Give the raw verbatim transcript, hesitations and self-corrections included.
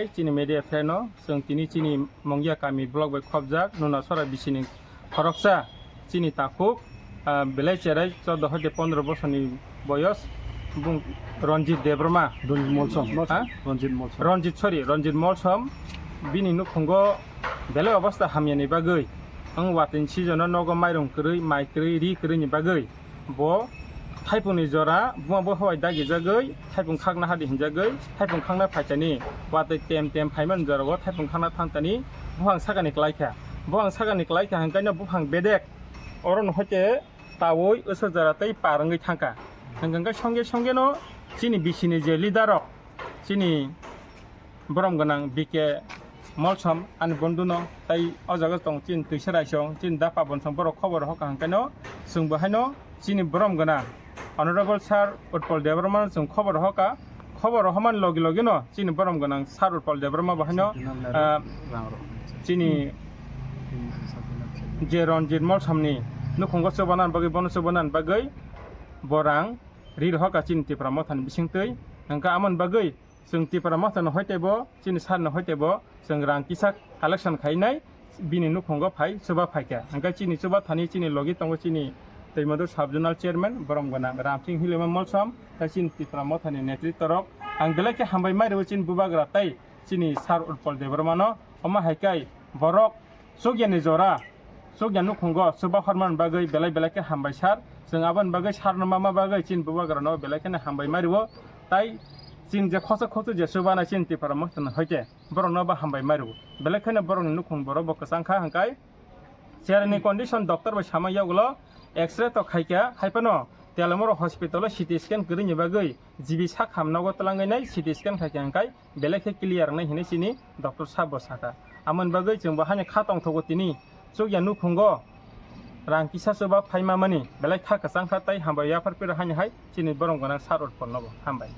Chini media friend no, chwng tini chini Mongya kami block bai khobjak, Nunasora bisini khoroksa chini takhuk, ah, belai cherai chordo hoite pondro bosorni boyos, bung Ranjit Debbarma. Ranjit Molsom. Ha? Ranjit Molsom. Ranjit, sorry, Ranjit Molsom. Bini nukhungo belai obostha hamyani bagwi, ang watini season o nogo mairung kwrwi, mai kwrwi, ri kwrwini bagwi bo thaipungni jora buma bo howai dagijagwi thaipung khakna hadi hinjagwi thaipung khakna phaisani watwi tem tem phaimani jorao thaipung khakna thangtani buphang sakani klaikha. Buphang sakani klaikha hwnkhe no buphang bedek oro no hoite tawi usuk jora tei par wngwi thangkha. Hwnkhe songje songje no chini bisini je leader rok, chini borom gwnang B K Molsom ani bonduno, tai o jaga tong chini Twisa Raisong, chini Da Pabon Song borok khobor hoka hwnkhe no chwng bo haino chini borom gwnang Honorable Sir Utpal Debbarma no chwng khobor hoka. Khobor homan logi logi no chini borom gwnang Sir Utpal Debbarma bo haino, ah, chini je Ranjit Molsom ni nukhungo chubana bagwi, bono chubana bagwi bo rang ri rohoka chini Tipra Motha ni bisingtwi. Hwnkhe amoni bagwi chwng Tipra Motha no hoite bo, chini sir no hoite bo chwng rang kisa collection khainai, bini nukhungo phai chuba phaikha. Hwnkhe chini chuba thani chini logi tongo chini Twimadu Sub Zonal Chairman borom gwnang Ramsing Hilima Molsom, tei chini Tipra Motha ni netritwa rok. Ang belai khe hambai mai rwo chini bubagra tei chini Sir Utpal Debbarma no. Omo hai khe borok chukya ni jora, chukya nukhungo chuba hormani bagwi belai belai khe hambai sir. Chwng aboni bagwi sir no ma ma bagwi chini bubagra no belai kheno hambai mai rwo. Tai chini je khosok khosok je chubanai chini Tipra Motha no hoite borok no bo hambai mai rwo. Belai kheno borok ni nukhung borok bo kwchang kha hwnkhe chereni condition doctor bai sama yagulo X-ray to khaikha, hai phano Telamura hospital o C T scan kwrwini bagwi G B sak ham nogo twlangwi nai C T scan khaikha hwnkhe belai khe clear wngnai hinwi chini doctor sabo sakha. Amoni bagwi chwng bo haino kha tongthogo tini chukya nukhungo rang kisa chuba phaima mani belai kha kwchang kha tei hambai yaphar phiro haino hai chini borom gwnang Sir Utpal nobo hambai.